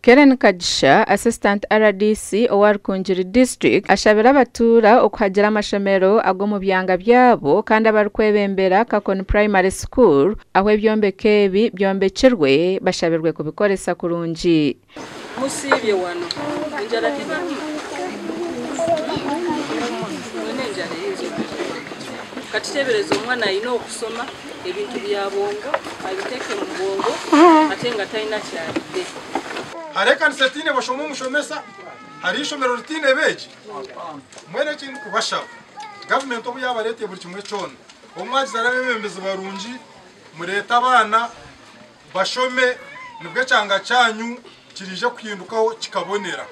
Kellen Kagisha, Assistant RDC owa Rukungiri District ashabire abatuura okuhagira amashomero ag'omu byanga byabo kandi abarikwebembera Kakoni Primary School ahu ebyombeko ebi byombekirwe bashabirwe kubikoresa kurungi. Musiibye wano enjara tebaruma? Mwena enjara eyinza okubaruma. Kati teebereza omwana aine okusoma ebintu bya bwongo abiteeke mu bwongo ate nga talina kyalidde. Hariho ekanisa etaine bashoma omushomesa? Hariho eishomero ritaine beegi? Mbwenu eki ndikubashaba, gavumenti obu yaabareetiire buri kimwe kyona, obu mwagizaara abeebembezi barungi, mureete abaana bashome nibwo ekyanga kyanyu kiriija kuhindukaho kikabonera.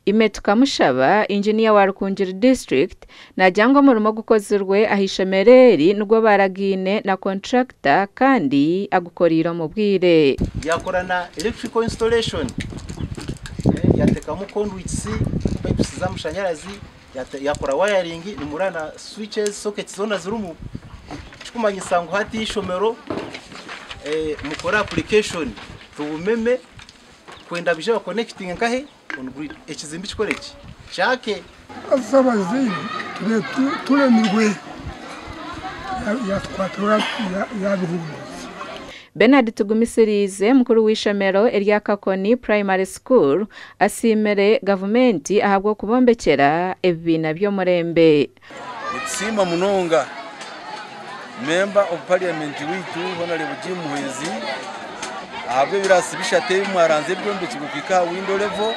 Ime Tukamushaba, Inginiya wa Rukungiri District naagira ngu omurimo ogukozirwe aha ishomero eri nigwo baaragaine na konturakita kandi agukoreire omu bwire. Yakora na electrical installation, yatekamu conduits, pipes z'amashanyarazi, yakora wiring nimureba na switches, sockets zoona zirimu. Ekikumanyisa ngu hati eishomero mukore application tubumeme kwenda baije bakonekitinge nkahe on grid ekizimbe kikore ki kyake. Haza abazaire tube turemirwe yatukwatira yabihunduza. Bernard Tugumisiriize, mukuru w'eishomero erya Kakoni Primary School asiimire gavumenti ahabw'okubombekyera ebibiina by'omurembe. Nitusiima munonga Member of Parliament waitu Honarebo Jim Muhwezi ahabw'ebirasi bishatu ebi mwaranze ebyombekirwe kuhika aha window level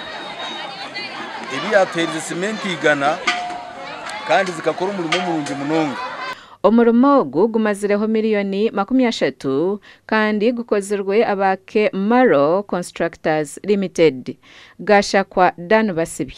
ebi yatuheerize simenti igana kandi zikakora omurimo murungi munonga. Omurimo ogu gumazireho miriyoni 30 kandi gukozirwe aba K-Maro Constructors Limited. Gashakwa Dan Basibye.